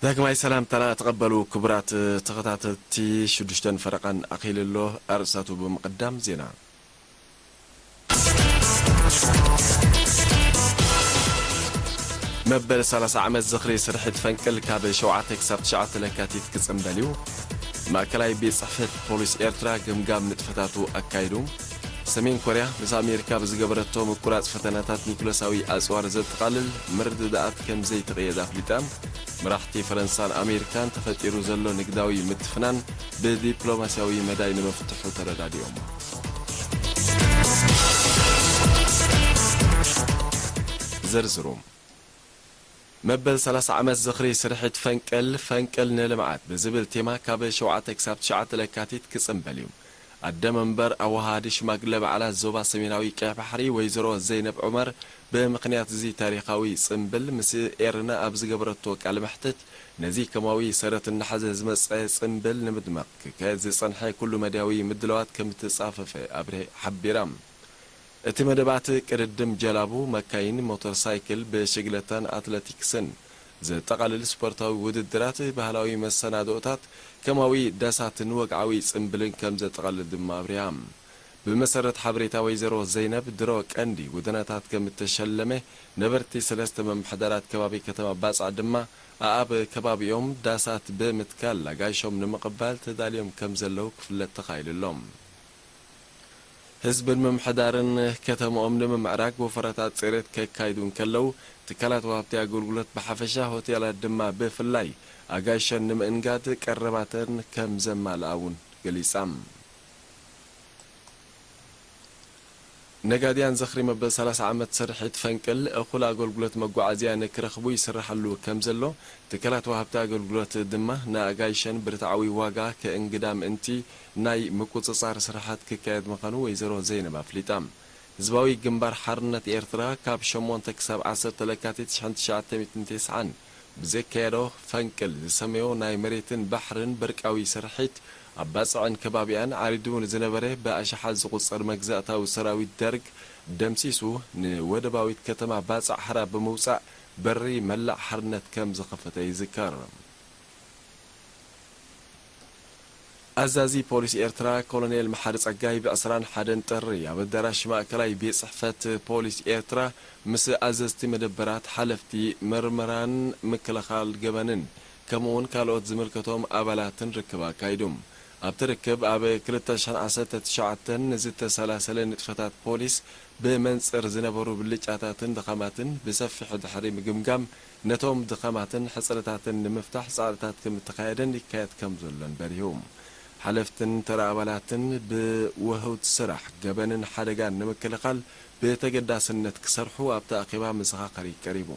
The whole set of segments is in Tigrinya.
ዳግማይ ሰላምታና ተቐበሉ ክቡራት ተኸታተልቲ። ሽዱሽተን ፈረቓን ኣኺሉ ኣሎ። ኣርእስታቱ ብምቕዳም ዜና። መበል ሰላሳ ዓመት ዝኽሪ ስርሒት ፈንቅል ካብ ሸውዓተ ክሳብ ትሽዓተ ለካቲት ክጽንበል እዩ። ማእከላይ ቤት ጽሕፈት ፖሊስ ኤርትራ ግምጋም ንጥፈታቱ ኣካይዱ። ሰሜን ኮርያ ምስ ኣሜሪካ ብዝገበረቶ ምቁራጽ ፈተነታት ኒኩለሳዊ ኣጽዋር ዘጠቓልል ምርድዳኣት ከም ዘይተቐየደ ኣፍሊጣ። መራሕቲ ፈረንሳን ኣሜሪካን ተፈጢሩ ዘሎ ንግዳዊ ምትፍናን ብዲፕሎማስያዊ መዳይ ንምፍትሑ ተረዳዲኦም። ዝርዝሩ። መበል ሰላሳ ዓመት ዝኽሪ ስርሒት ፈንቅል፣ ፈንቅል ንልምዓት ብዝብል ቴማ ካብ ሸውዓተ ክሳብ ትሽዓተ ለካቲት ክጽንበል እዩ። ኣደ መንበር ኣወሃሃዲ ሽማግለ በዓላት ዞባ ሰሜናዊ ቀይሕ ባሕሪ ወይዘሮ ዘይነብ ዑመር ብምኽንያት እዚ ታሪኻዊ ጽምብል ምስ ኤርና ኣብ ዝገበረቶ ቃለ መሕትት፣ ነዚ ከማዊ ሰረት እናሓዘ ዝመጸ ጽምብል ንምድማቕ ክካየድ ዝጸንሐ ኩሉ መዳያዊ ምድላዋት ከም እተጻፈፈ ኣብሪ-፣ ሓቢራ። እቲ መደባት ቅድድም ጀላቡ፣ መካይን፣ ሞተር ሳይክል፣ ብሽግለታን ኣትለቲክስን ዘጠቓልል ስፖርታዊ ውድድራት፣ ባህላዊ መሰናድኦታት፣ ከማዊ ዳሳትን ወግዓዊ ጽምብልን ከም ዘጠቓልል ድማ ኣብሪሃ። ብመሰረት ሓበሬታ ወይዘሮ ዘይነብ፣ ድሮ ቀንዲ ጎደናታት ከም እተሸለመ፣ ነበርቲ ሰለስተ መምሕዳራት ከባቢ ከተማ ባጽዕ ድማ ኣኣብ ከባቢኦም ዳሳት ብምትካል ኣጋይሾም ንምቕባል ተዳልዮም ከም ዘለዉ ክፍለጥ ተኻኢሉ ኣሎ። ህዝብን ምምሕዳርን ከተምኦም ንምምዕራግ ወፈራታት ጽሬት ከካይዱ እንከለዉ፣ ትካላት ወሃብቲ ኣገልግሎት ብሓፈሻ፣ ሆቴላት ድማ ብፍላይ ኣጋይሸን ንምእንጋድ ቀረባተን ከም ዘማልኣ እውን ገሊጻ። ነጋድያን ዝኽሪ መበል ሰላሳ ዓመት ስርሒት ፈንቅል እኹል ኣገልግሎት መጓዓዝያ ንክረኽቡ ይስራሓሉ ከም ዘሎ ትካላት ወሃብቲ ኣገልግሎት ድማ ንኣጋይሸን ብርትዓዊ ዋጋ ከእንግዳ ምእንቲ ናይ ምቁጽጻር ስራሓት ክካየድ ምዃኑ ወይዘሮ ዘይነብ ኣፍሊጣ። ህዝባዊ ግንባር ሓርነት ኤርትራ ካብ ሸሞንተ ክሳብ ዓሰርተ ለካቲት ሽሕን ትሽዓተ ሚእትን ተስዓን ብዘካየዶ ፈንቅል ዝሰመዮ ናይ መሬትን ባሕርን በርቃዊ ስርሒት፣ ኣብ ባጽዕን ከባቢኣን ዓሪዱ ንዝነበረ ብኣሽሓት ዝቑጸር መግዛእታዊ ሰራዊት ደርግ ደምሲሱ፣ ንወደባዊት ከተማ ባጽዕ ሓራ ብምውጻእ በሪ መላእ ሓርነት ከም ዝኸፈተ ይዝከር። ኣዛዚ ፖሊስ ኤርትራ ኮሎኔል መሓሪ ጸጋይ ብዕስራን ሓደን ጥሪ ኣብ ኣዳራሽ ማእከላይ ቤት ጽሕፈት ፖሊስ ኤርትራ ምስ ኣዘዝቲ መደበራት፣ ሓለፍቲ ምርመራን ምክልኻል ገበንን፣ ከምኡውን ካልኦት ዝምልከቶም ኣባላትን ርክብ ኣካይዱ። ኣብቲ ርክብ፣ ኣብ ክልተ ሽሕን ዓሰርተ ትሽዓተን ንዝተሰላሰለ ንጥፈታት ፖሊስ ብመንጽር ዝነበሩ ብልጫታትን ድኻማትን ብሰፊሑ ድሕሪ ምግምጋም፣ ነቶም ድኻማትን ሕጽረታትን ንምፍታሕ ጻዕርታት ከም እተኻየደን ይካየድ ከም ዘሎን በሪሁ። ሓለፍትን ተራ ኣባላትን ብውሁድ ስራሕ ገበንን ሓደጋን ንምክልኻል ብተገዳስነት ክሰርሑ ኣብቲ ኣኼባ መዘኻኸሪ ቀሪቡ።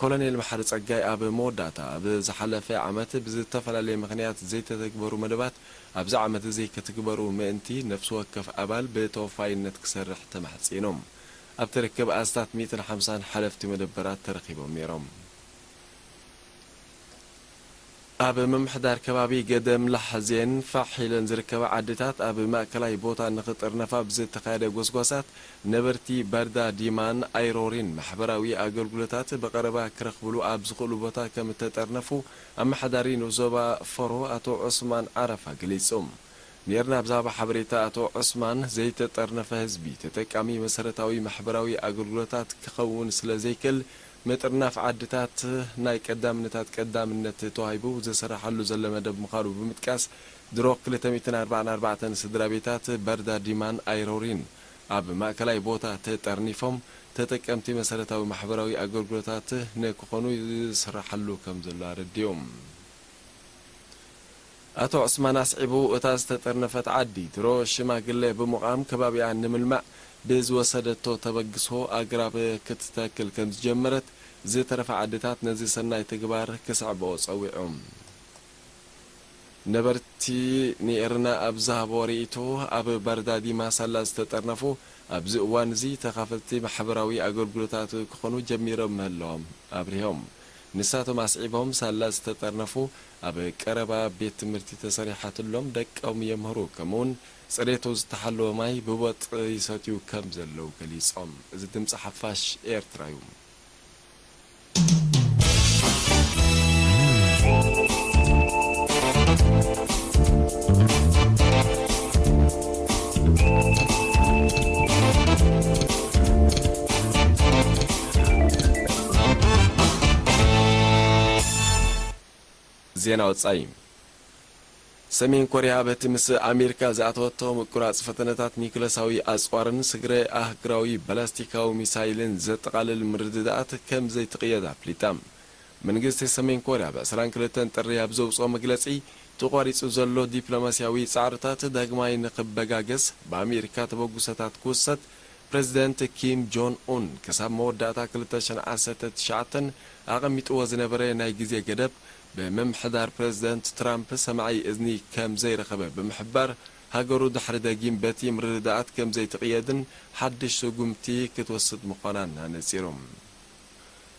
ኮሎኔል መሓሪ ጸጋይ ኣብ መወዳእታ፣ ኣብ ዝሓለፈ ዓመት ብዝተፈላለየ ምኽንያት ዘይተተግበሩ መደባት ኣብዚ ዓመት እዚ ክትግበሩ ምእንቲ ነፍሲ ወከፍ ኣባል ብተወፋይነት ክሰርሕ ተማሕጺኑ። ኣብቲ ርክብ ኣስታት ሚእትን ሓምሳን ሓለፍቲ መደበራት ተረኺቦም ነይሮም። ኣብ ምምሕዳር ከባቢ ገደም ላሕዜን ፋሕ ኢለን ዝርከባ ዓድታት ኣብ ማእከላይ ቦታ ንኽጥርነፋ ብዝተኻየደ ጎስጓሳት፣ ነበርቲ በርዳ ዲማን ኣይሮሪን ማሕበራዊ ኣገልግሎታት ብቐረባ ክረኽብሉ ኣብ ዝኽእሉ ቦታ ከም እተጠርነፉ ኣመሓዳሪ ንኡስ ዞባ ፈሮ ኣቶ ዑስማን ዓረፋ ገሊጹ። ኔርና ብዛዕባ ሓበሬታ ኣቶ ዑስማን፣ ዘይተጠርነፈ ህዝቢ ተጠቃሚ መሰረታዊ ማሕበራዊ ኣገልግሎታት ክኸውን ስለ ዘይክእል፣ ምጥርናፍ ዓድታት ናይ ቀዳምነታት ቀዳምነት ተዋሂቡ ዝስራሓሉ ዘሎ መደብ ምዃኑ ብምጥቃስ፣ ድሮ ክልተ ሚእትን ኣርባዓን ኣርባዕተን ስድራ ቤታት በርዳ ዲማን ኣይሮሪን ኣብ ማእከላይ ቦታ ተጠርኒፎም ተጠቀምቲ መሰረታዊ ማሕበራዊ ኣገልግሎታት ንክኾኑ ይስራሓሉ ከም ዘሎ ኣረዲኡ። ኣቶ ዑስማን ኣስዒቡ፣ እታ ዝተጠርነፈት ዓዲ ድሮ ሽማግለ ብምቋም ከባቢኣ ንምልማዕ ብዝወሰደቶ ተበግሶ ኣግራብ ክትተክል ከም ዝጀመረት፣ ዝተረፋ ዓድታት ነዚ ሰናይ ተግባር ክስዕብኦ ጸዊዑ። ነበርቲ ንኤርና ኣብ ዝሃቦ ርእይቶ፣ ኣብ በርዳዲማ ሳላ ዝተጠርነፉ ኣብዚ እዋን እዚ ተኻፈልቲ ማሕበራዊ ኣገልግሎታት ክኾኑ ጀሚሮም ምህላዎም ኣብሪሆም። ንሳቶም ኣስዒቦም፣ ሳላ ዝተጠርነፉ ኣብ ቀረባ ቤት ትምህርቲ ተሰሪሓትሎም ደቆም የምህሩ፣ ከምኡውን ጽሬቱ ዝተሓለወ ማይ ብወጥ ይሰትዩ ከም ዘለዉ ገሊጾም። እዚ ድምጺ ሓፋሽ ኤርትራ እዩ። ዜና ወጻኢ። ሰሜን ኮርያ በቲ ምስ ኣሜሪካ ዝኣተወቶ ምቁራጽ ፈተነታት ኒኩለሳዊ ኣጽዋርን ስግረ ኣህጉራዊ ባላስቲካዊ ሚሳይልን ዘጠቓልል ምርድዳኣት ከም ዘይትቕየድ ኣፍሊጣ። መንግስቲ ሰሜን ኮርያ ብ ዕስራን ክልተን ጥሪ ኣብ ዘውጽኦ መግለጺ፣ ተቋሪጹ ዘሎ ዲፕሎማስያዊ ጻዕርታት ዳግማይ ንኽበጋገስ ብኣሜሪካ ተበግሶታት ክውሰድ ፕረዚደንት ኪም ጆን ኡን ክሳብ መወዳእታ ክልተ ሽሕን ዓሰርተ ትሽዓተን ኣቐሚጥዎ ዝነበረ ናይ ግዜ ገደብ፣ ብምምሕዳር ፕረዚደንት ትራምፕ ሰማዒ እዝኒ ከም ዘይረኸበ ብምሕባር፣ ሃገሩ ድሕሪ ደጊም በቲ ምርድዳኣት ከም ዘይትቕየድን ሓድሽ ስጉምቲ ክትወስድ ምዃናን ኣነጺሩ።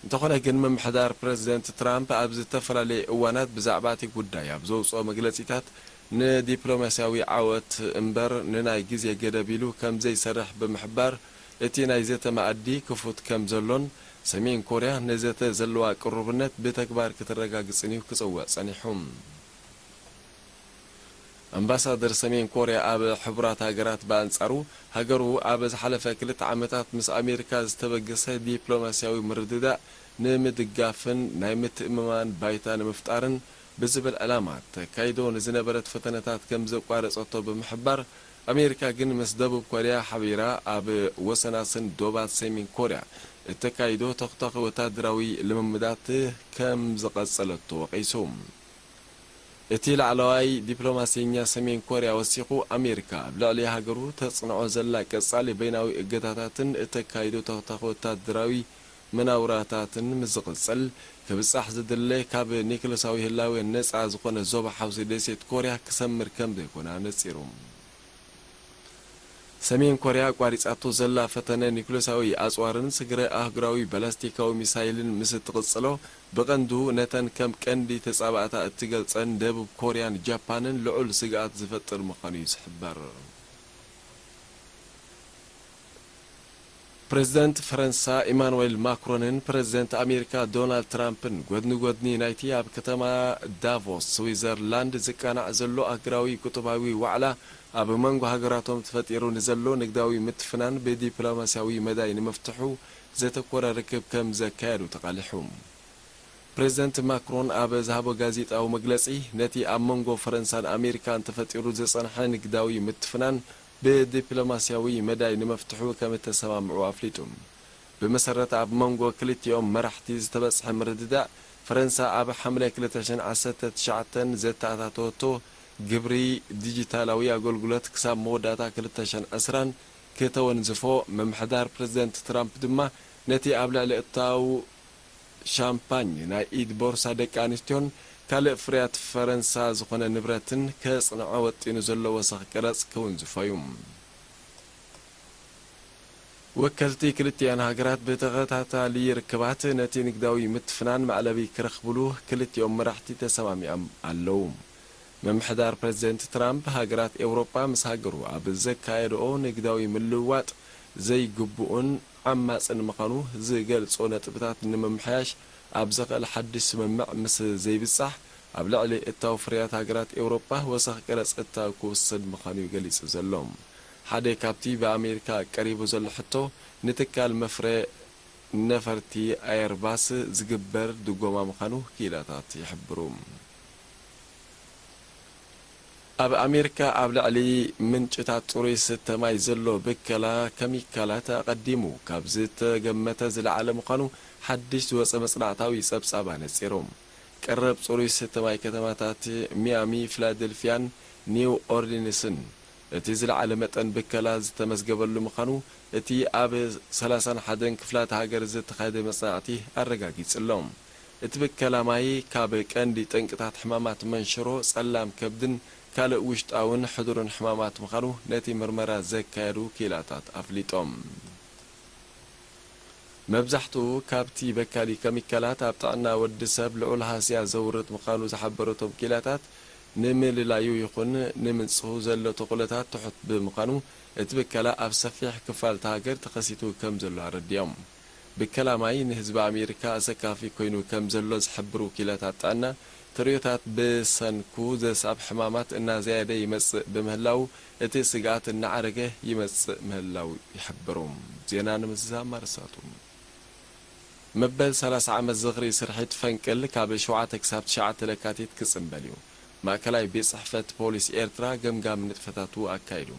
እንተኾነ ግን፣ ምምሕዳር ፕረዚደንት ትራምፕ ኣብ ዝተፈላለየ እዋናት ብዛዕባ እቲ ጉዳይ ኣብ ዘውጽኦ መግለጺታት፣ ንዲፕሎማስያዊ ዓወት እምበር ንናይ ግዜ ገደብ ኢሉ ከም ዘይሰርሕ ብምሕባር፣ እቲ ናይ ዘተ መኣዲ ክፉት ከም ዘሎን ሰሜን ኮርያ ንዘተ ዘለዋ ቅሩብነት ብተግባር ከተረጋግጽን እዩ ክጽውዕ ጸኒሑ። ኣምባሳደር ሰሜን ኮርያ ኣብ ሕቡራት ሃገራት ብኣንጻሩ፣ ሃገሩ ኣብ ዝሓለፈ ክልተ ዓመታት ምስ ኣሜሪካ ዝተበገሰ ዲፕሎማስያዊ ምርድዳእ ንምድጋፍን ናይ ምትእምማን ባይታ ንምፍጣርን ብዝብል ዕላማ ተካይዶ ንዝነበረት ፈተነታት ከም ዘቋረጸቶ ብምሕባር፣ ኣሜሪካ ግን ምስ ደቡብ ኮርያ ሓቢራ ኣብ ወሰናስን ዶባት ሰሜን ኮርያ እተካይዶ ተኽተኺ ወታደራዊ ልምምዳት ከም ዝቐጸለቶ ወቒሱ። እቲ ላዕለዋይ ዲፕሎማሰኛ ሰሜን ኮርያ ወሲኹ፣ ኣሜሪካ ኣብ ልዕሊ ሃገሩ ተጽንዖ ዘላ ቀጻሊ በይናዊ እገዳታትን እተካይዶ ተኽተኺ ወታደራዊ መናውራታትን ምስ ዝቕጽል፣ ክብጻሕ ዝድለ ካብ ኒክለሳዊ ህላዌ ነጻ ዝኾነ ዞባ ሓውሲ ደሴት ኮርያ ክሰምር ከም ዘይኮነ ኣነጺሩ። ሰሜን ኮርያ ኣቋሪጻቶ ዘላ ፈተነ ኒኩለሳዊ ኣጽዋርን ስግረ ኣህጉራዊ ባላስቲካዊ ሚሳይልን ምስ እትቕጽሎ፣ ብቐንዱ ነተን ከም ቀንዲ ተጻባእታ እትገልጸን ደቡብ ኮርያን ጃፓንን ልዑል ስግኣት ዝፈጥር ምዃኑ እዩ ዝሕበር። ፕረዚደንት ፈረንሳ ኢማኑዌል ማክሮንን ፕረዚደንት ኣሜሪካ ዶናልድ ትራምፕን፣ ጎድኒ ጎድኒ ናይቲ ኣብ ከተማ ዳቮስ ስዊዘርላንድ ዝቃናዕ ዘሎ ኣህጉራዊ ቁጠባዊ ዋዕላ፣ ኣብ መንጎ ሃገራቶም ተፈጢሩ ንዘሎ ንግዳዊ ምትፍናን ብዲፕሎማስያዊ መዳይ ንምፍትሑ ዘተኮረ ርክብ ከም ዘካየዱ ተቓሊሑ። ፕረዚደንት ማክሮን ኣብ ዝሃቦ ጋዜጣዊ መግለጺ፣ ነቲ ኣብ መንጎ ፈረንሳን ኣሜሪካን ተፈጢሩ ዝጸንሐ ንግዳዊ ምትፍናን ብዲፕሎማስያዊ መዳይ ንምፍትሑ ከም እተሰማምዑ ኣፍሊጡ። ብመሰረት ኣብ መንጎ ክልቲኦም መራሕቲ ዝተበጽሐ ምርድዳእ፣ ፈረንሳ ኣብ ሓምለ ክልተ ሽሕን ዓሰርተ ትሽዓተን ዘተኣታተወቶ ግብሪ ዲጂታላዊ ኣገልግሎት ክሳብ መወዳእታ ክልተ ሽሕን ዕስራን ክተወንዝፎ፣ ምምሕዳር ፕረዚደንት ትራምፕ ድማ ነቲ ኣብ ልዕሊ እታው ሻምፓኝ፣ ናይ ኢድ ቦርሳ ደቂ ኣንስትዮን ካልእ ፍርያት ፈረንሳ ዝኾነ ንብረትን ከጽንዖ ወጢኑ ዘሎ ወሰኽ ቀረጽ ክውንዝፎ እዩ። ወከልቲ ክልቲኣን ሃገራት ብተኸታታሊ ርክባት ነቲ ንግዳዊ ምትፍናን መዕለቢ ክረኽብሉ ክልቲኦም መራሕቲ ተሰማሚዖም ኣለዉ። ምምሕዳር ፕረዚደንት ትራምፕ፣ ሃገራት ኤውሮጳ ምስ ሃገሩ ኣብ ዘካየድኦ ንግዳዊ ምልውዋጥ ዘይግቡእን ዓማጽን ምዃኑ ዝገልጾ ነጥብታት ንምምሕያሽ ኣብ ዘኽእል ሓድሽ ስምምዕ ምስ ዘይብጻሕ፣ ኣብ ልዕሊ እታው ፍርያት ሃገራት ኤውሮጳ ወሰኽ ቀረጽ እታው ክውሰድ ምዃኑ እዩ ገሊጹ ዘሎ። ሓደ ካብቲ ብኣሜሪካ ቀሪቡ ዘሎ ሕቶ፣ ንትካል መፍረ ነፈርቲ ኣየርባስ ዝግበር ድጎማ ምዃኑ ክኢላታት ይሕብሩ። ኣብ ኣሜሪካ ኣብ ልዕሊ ምንጭታት ጽሩይ ስተ ማይ ዘሎ ብከላ ኬሚካላት ኣቐዲሙ ካብ ዝተገመተ ዝለዓለ ምዃኑ ሓድሽ ዝወጸ መጽናዕታዊ ጸብጻብ ኣነጺሩ። ቀረብ ጽሩይ ስተ ማይ ከተማታት ሚያሚ፣ ፊላደልፊያን ኒው ኦርሊንስን እቲ ዝለዓለ መጠን ብከላ ዝተመዝገበሉ ምዃኑ እቲ ኣብ ሰላሳን ሓደን ክፍላተ ሃገር ዝተኻየደ መጽናዕቲ ኣረጋጊጹ ኣሎ። እቲ ብከላ ማይ ካብ ቀንዲ ጠንቅታት ሕማማት መንሽሮ፣ ጸላም ከብድን ካልእ ውሽጣውን ሕዱርን ሕማማት ምዃኑ ነቲ ምርመራ ዘካየዱ ክኢላታት ኣፍሊጦም። መብዛሕትኡ ካብቲ በካሊ ኬሚካላት ኣብ ጥዕና ወዲ ሰብ ልዑል ሃስያ ዘውርድ ምዃኑ ዝሓበሩ እቶም ክኢላታት፣ ንምልላዩ ይኹን ንምንጽሁ ዘሎ ተኽእሎታት ትሑት ብምዃኑ፣ እቲ ብከላ ኣብ ሰፊሕ ክፋል እታ ሃገር ተኸሲቱ ከም ዘሎ ኣረዲኦም። ብከላ ማይ ንህዝቢ ኣሜሪካ ኣሰካፊ ኮይኑ ከም ዘሎ ዝሕብሩ ክኢላታት ጥዕና፣ ተርእዮታት ብሰንኩ ዘስዕብ ሕማማት እናዘየደ ይመጽእ ብምህላዉ፣ እቲ ስግኣት እናዓረገ ይመጽእ ምህላዉ ይሕብሩ። ዜና ንምዝዛም ኣርእስታቱ። መበል ሰላሳ ዓመት ዝኽሪ ስርሒት ፈንቅል ካብ ሸውዓተ ክሳብ ትሽዓተ ለካቲት ክጽንበል እዩ። ማእከላይ ቤት ጽሕፈት ፖሊስ ኤርትራ ገምጋም ንጥፈታቱ ኣካይዱ።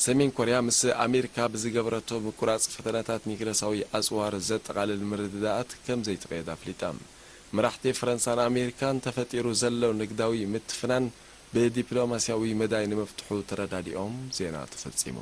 ሰሜን ኮርያ ምስ ኣሜሪካ ብዝገበረቶ ምቁራጽ ፈተነታት ኒክለሳዊ ኣጽዋር ዘጠቓልል ምርድዳኣት ከም ዘይትቕየድ ኣፍሊጣ። መራሕቲ ፈረንሳን ኣሜሪካን ተፈጢሩ ዘሎ ንግዳዊ ምትፍናን ብዲፕሎማስያዊ መዳይ ንምፍትሑ ተረዳዲኦም። ዜና ተፈጺሙ።